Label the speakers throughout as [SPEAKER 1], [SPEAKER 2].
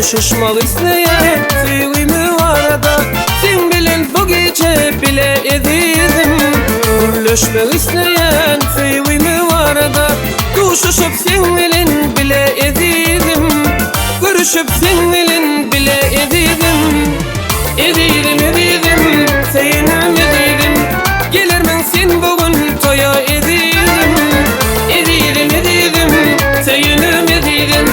[SPEAKER 1] Duşuşmak isleýän söýgimi barada Seň bilen bu gije bile ezizim Gürleşmek isleýän söýgimi barada Duşuşyp seň bilen bile ezizim Görüşüp seň bilen bile ezizim Ezizim ezizim söýenim ezizim Gelermiň sen bu gün toýa ezizim Ezizim ezizim söýenim ezizim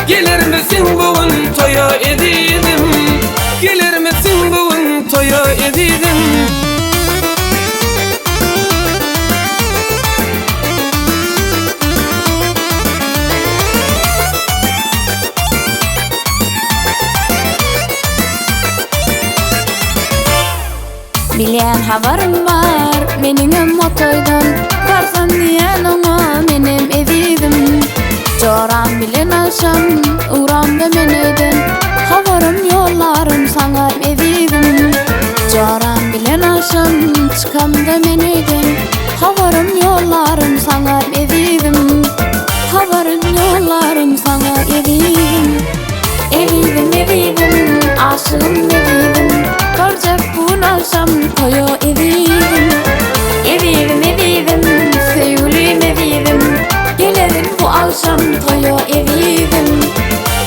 [SPEAKER 1] Gelermisiň bu gün toýa ezizim Gelermisiň bu gün toýa ezizim.
[SPEAKER 2] Bilýän habarym bar meniňem o toýdan Barsam diýen oňa menem ezizim Joram bilen agşam ugramda men öýden Habarym ýollaryn saňa ezizim Joram bilen agşam çykamda men öýden Habarym ýollaryn saňa ezizim Habarym ýollaryn saňa ezizim Ezizim ezizim aşygym ezizim Barjak bu gün agşam toýa ezizim Ezizim ezizim söýgülim ezizim Gelerin bu agşam toýa ezizim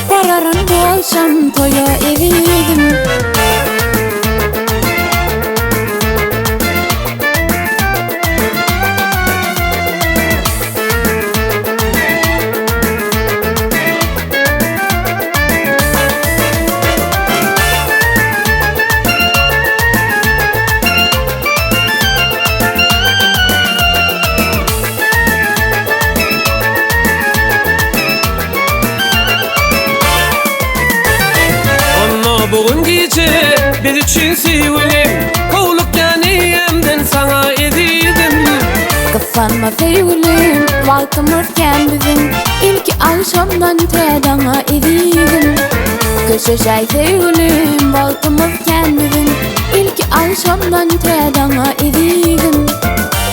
[SPEAKER 2] Bararyn bu agşam toýa ezizim.
[SPEAKER 1] Onda bu gün gije biz üçin söýgülim Howlukýan eýýämden saňa ezizim.
[SPEAKER 2] Gyssanma söýgülim, wagtymyz kän biziň, Ilki agşamdan tä daňa ezizim. Köşeşäý söýgülim, wagtymyz kän biziň, Ilki agşamdan tä daňa ezizim.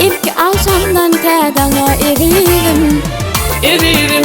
[SPEAKER 2] Ilki agşamdan tä daňa ezizim.
[SPEAKER 1] Ezizim.